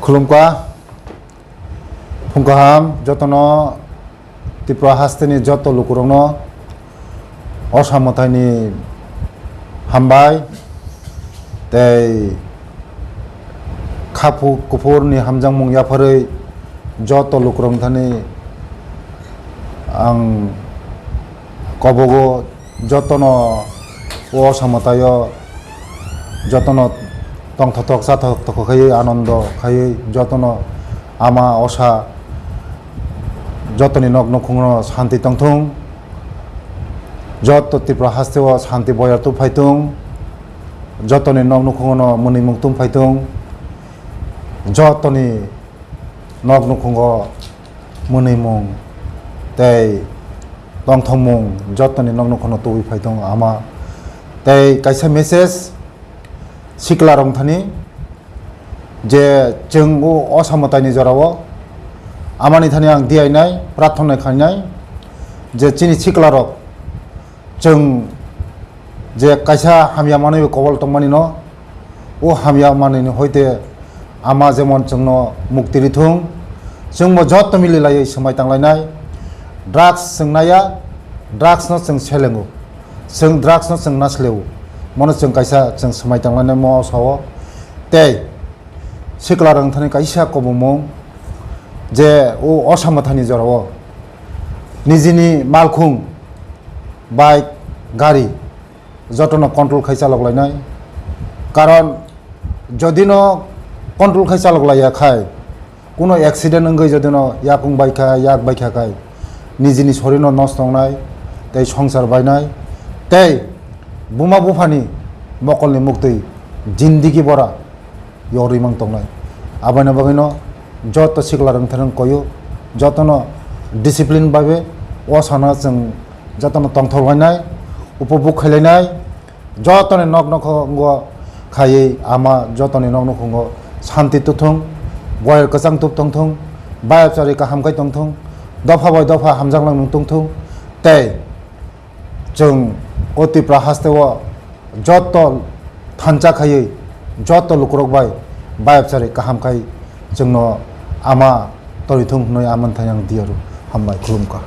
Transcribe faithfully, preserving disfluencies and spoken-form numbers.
Khulumkha, phung kaham jotono, Tripura hasteni joto lukurokno Osa mwtaini hambai tei khapuk kuphurni hamjakmung yapharwi joto lukurokni thani ang kobogo jotono o Osa mwtaio jotono tongthothok chathothok khaiwi anondo khaiwi jotono ama Osa jotoni nok nukhungno santi tongthung, joto Tripura hasteo santi boyar tubphaitung, jotoni nok nukhungno mwnwimung tubphaitung, jotoni nok nukhungo mwnwimung tei tongthokmung jotoni nok nukhungno tubui phaitung ama. Tei kaisa message siklarok thani je chwng o Osa mwtaini jorao amani thani ang diyainai, prarthana khainai je chini siklarok chwng je kaisa hamya manwi kobol tongmani no, o hamya manwini hoite ama jemon chwngno mukti rithung, chwngbo joto mililaiwi swmai tanglainai, drugs chwng naya, drugs no chwng selengo, chwng drugs no chwng nasleo, mono chwng kaisa chwng swmai tanglainai mo sao, tei siklarok thani kaisa kobomung je o Osa mwtaini jorao nijini malkhung, bike, gari jotono control khai chalok lainai. Karon jodino control khai chalok laiya khai, kuno accident wngwi jodino yakung baikha, yak baikha khai nijini sorino nosto wngnai tei songsar bainai tei buma buphani mokolni muktwi jindigi bora yorwi mang tongnai. Aboni bagwino joto sikla rwngthar wng koyo, jotono discipline bai be o sana chwng jotono tongthok lainai, upobuk khailainai, jotoni nok nokhongo khaiwi ama jotoni nok nokhongo santi tuthung, boyar kwchang tup tongthung, bayapchari kaham khai tongthung, dopha bai dopha hamjaklang nung tongthung, tei chwng o Tripura hasteo joto thansa khaiwi joto lukurok bai bayapchari kaham khai chwngno ama torithung hwnwi amani thani ang diyaru hambai khulumkha.